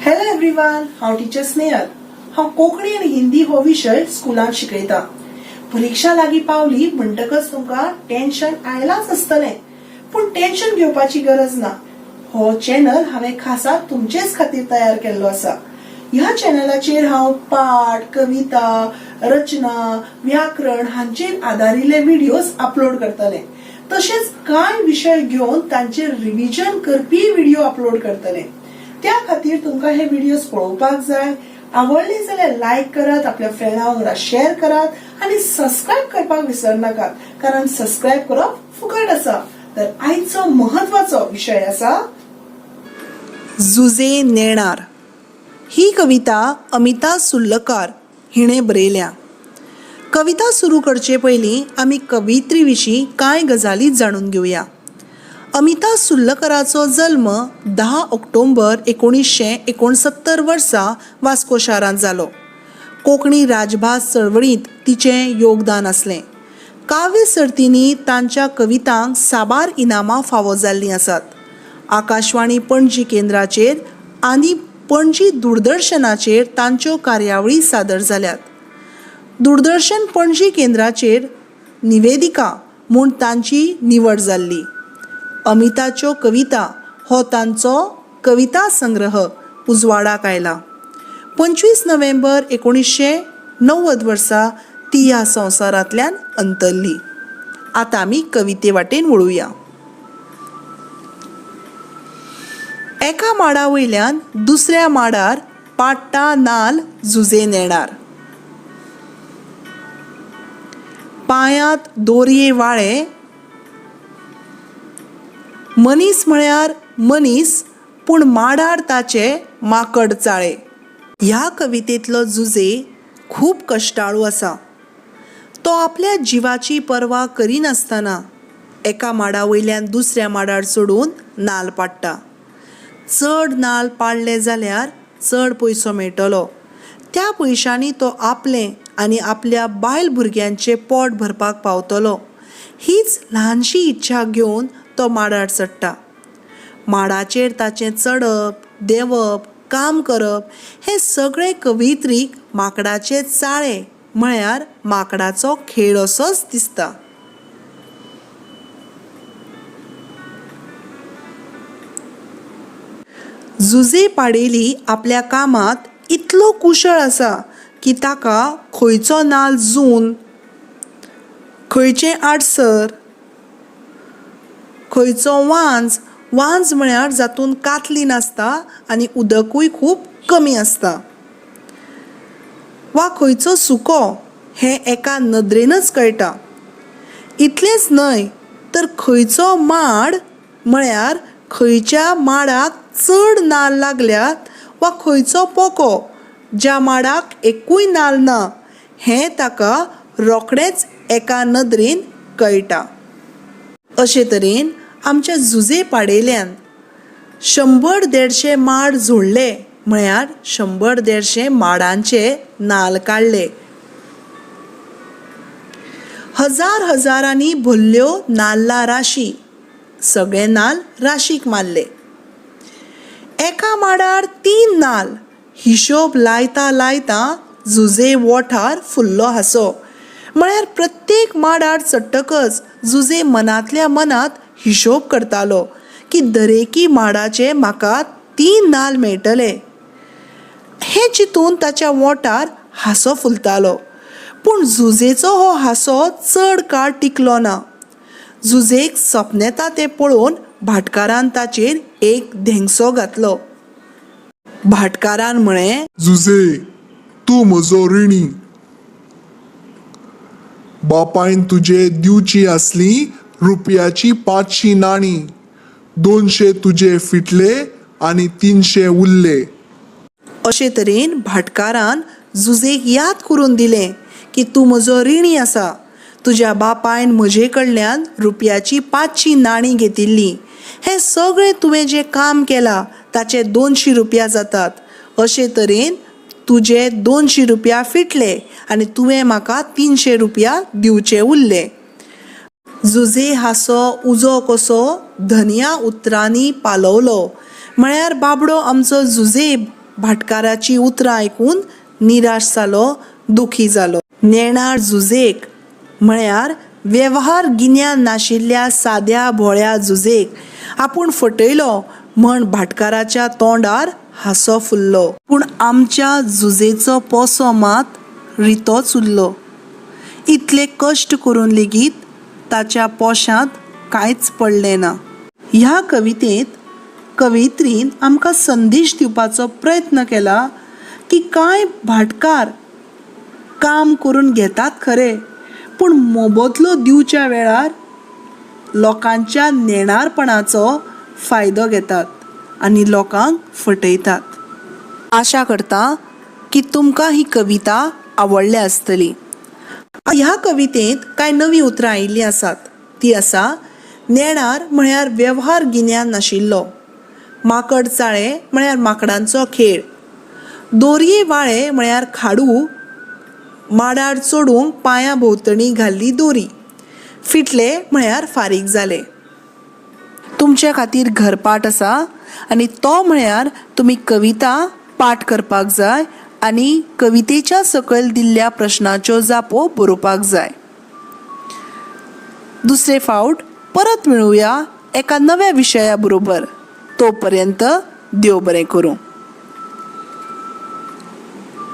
Hello everyone, हांव teacher Snehal. हांव कोंकणी आनी हिंदी हो विशय स्कुलांत शिकयता. परिक्षा लागीं पावली म्हणटकच तुमकां टेन्शन आयलांच आसतलें, पूण टेन्शन घेवपाची गरज ना. हो चॅनल हांवें खासा तुमचेच खातीर तयार केल्लो आसा. ह्या चॅनलाचेर हांव पाठ, कविता, रचना, व्याकरण हांचेर आदारिल्ले व्हिडियोज अपलोड करतलें. तशेंच कांय विशय घेवन तांचेर रिव्हिजन करपी व्हिडिओ अपलोड करतलें. त्या खातीर तुमकां हे व्हिडियोज पळोवपाक जाय. आवडले जाल्यार लायक करात, आपल्या फ्रेंडा वांगडा शेअर करात आनी सबस्क्रायब करपाक विसरनाकात, कारण सबस्क्रायब करप फुकट आसा. तर आयचो महत्वाचो विशय आसा जुजे नेणार. ही कविता अमिता सुर्लकार हिणें बरयल्या. कविता सुरू करचे पयलीं आमी कवित्री विशीं कांय गजाली जाणून घेवया. अमिता सुर्लकाराचो जल्म 10 ऑक्टोबर 1969 वर्सा वास्को शारांत जालो. कोंकणी राजभास चळवळींत तिचें योगदान आसलें. काव्य सर्तींनी तांच्या कवितांक साबार इनामां फावो जाल्लीं आसात. आकाशवाणी पणजी केंद्राचेर आनी पणजी दूरदर्शनाचेर तांच्यो कार्यावळी सादर जाल्यात. दूरदर्शन पणजी केंद्राचेर निवेदिका म्हूण तांची निवड जाल्ली. अमिताच्यो कविता हो तांचो कविता संग्रह उजवाडाक आयला. 25 नोव्हेंबर 1990 वर्सा ती ह्या संवसारांतल्यान अंतरली. आतां आमी कविते वाटेन वळुया. एका माडा वयल्यान दुसऱ्या माडार पाडटा नाल जुजे नेणार. पांयांत दोरये वाळे. मनीस म्हळ्यार मनीस, पूण माडार ताचे माकड चाळे. ह्या कवितेंतलो जुजे खूब कश्टाळू आसा. तो आपल्या जिवाची पर्वा करिनासतना एका माडा वयल्यान दुसऱ्या माडार चडून नाल पाडटा. चड नाल पाडले जाल्यार चड पयसो मेळटलो. त्या पयशांनी तो आपलें आनी आपल्या बायल भुरग्यांचें पोट भरपाक पावतलो, हीच ल्हानशी इच्छा घेवन तो माडार चडटा. माडाचेर ताचें चडप, देंवप, काम करप हें सगळें कवियत्रीक माकडाचे चाळे म्हळ्यार माकडाचो खेळ असोच दिसता. जुजे पाडेली आपल्या कामांत इतलो कुशळ आसा की ताका खंयचो नाल जून, खंयचें आडसर, खंयचो वांज, वांज म्हळ्यार जातूंत कातली नासता आनी उदकूय खूब कमी आसता, वा खंयचो सुको हें एका नदरेनच कळटा. इतलेंच न्हय तर खंयचो माड म्हळ्यार खंयच्या माडाक चड नाल लागल्यात वा खंयचो पोको ज्या माडाक एकूय नाल ना हें ताका रोखडेंच एका नदरेन कळटा. अशे तरेन आमच्या जुजे पाडेल्यान 100 150 माड जोडले, म्हळ्यार 100 150 माडांचे नाल काडले. हजार हजारांनी भरल्यो नाल्ला राशी, सगळे नाल राशीक मारले. एका माडार 3 नाल, हिशोब लायता लायता जुजे वोठार फुल्लो हांसो. म्हळ्यार प्रत्येक माडार चडटकच जुजे मनांतल्या मनांत हिशोब करतालो की दरेकी माडाचे म्हाका 3 नाल मेळटले. हें चिंतून ताच्या वोंठार हांसो फुलतालो. पूण जुजेचो हो हांसो चड काळ टिकलो ना. जुजेक सपनेता तें पळोवन भाटकारान ताचेर एक धेंगसो घातलो. भाटकारान म्हळें, जुजे, तूं म्हजो रिणी. बापायन तुजे दिवची आसली रुपयाची 500 नाणी. 200 तुजे फिटले आनी 300 उरले. अशे तरेन भाटकारान जुजेक याद करून दिलें की तूं म्हजो रिणी आसा. तुज्या बापायन म्हजे कडल्यान रुपयाची 500 नाणी घेतिल्ली. हें सगळें तुवें जें काम केलां ताचे 200 रुपया जातात. अशे तरेन तुजे 200 रुपया फिटले आनी तुवें म्हाका 300 रुपया दिवचे उरले. जुजे हांसो उजो कसो धनया उतरांनी पालवलो. म्हळ्यार बाबडो आमचो जुजेब भाटकाराचीं उतरां आयकून निराश जालो, दुखी जालो. नेणार जुजेक म्हळ्यार वेव्हार गिन्यान नाशिल्ल्या साद्या भोळ्या जुजेक आपूण फटयलो म्हण भाटकाराच्या तोंडार हांसो फुल्लो. पूण आमच्या जुजेचो पोसो मात रितोच उरलो. इतले कश्ट करून लेगीत ताच्या पोशांत कांयच पडलें ना. ह्या कवितेंत कवयित्रीन आमकां संदेश दिवपाचो प्रयत्न केला की कांय भाटकार काम करून घेतात खरें, पूण मोबदलो दिवच्या वेळार लोकांच्या नेणारपणाचो फायदो घेतात आनी लोकांक फटयतात. आशा करता की तुमकां ही कविता आवडल्या आसतली. ह्या कवितेंत कांय नवीं उतरां आयिल्लीं आसात. तीं आसा, नेणार म्हळ्यार वेव्हार गिन्यान नाशिल्लो, माकड चाळे म्हळ्यार माकडांचो खेळ, दोरये वाळे म्हळ्यार खाडू माडार चडूंक पांयां भोंवतणी घाल्ली दोरी, फिटले म्हळ्यार फारीक जाले. तुमचे खातीर घरपाठ आसा आनी तो म्हळ्यार तुमी कविता पाठ करपाक जाय आनी कवितेच्या सकयल दिल्ल्या प्रश्नाच्यो जापो बरोवपाक जाय. दुसरे फावट परत मेळुया एका नव्या विशया बरोबर. तो पर्यंत देव बरें करूं.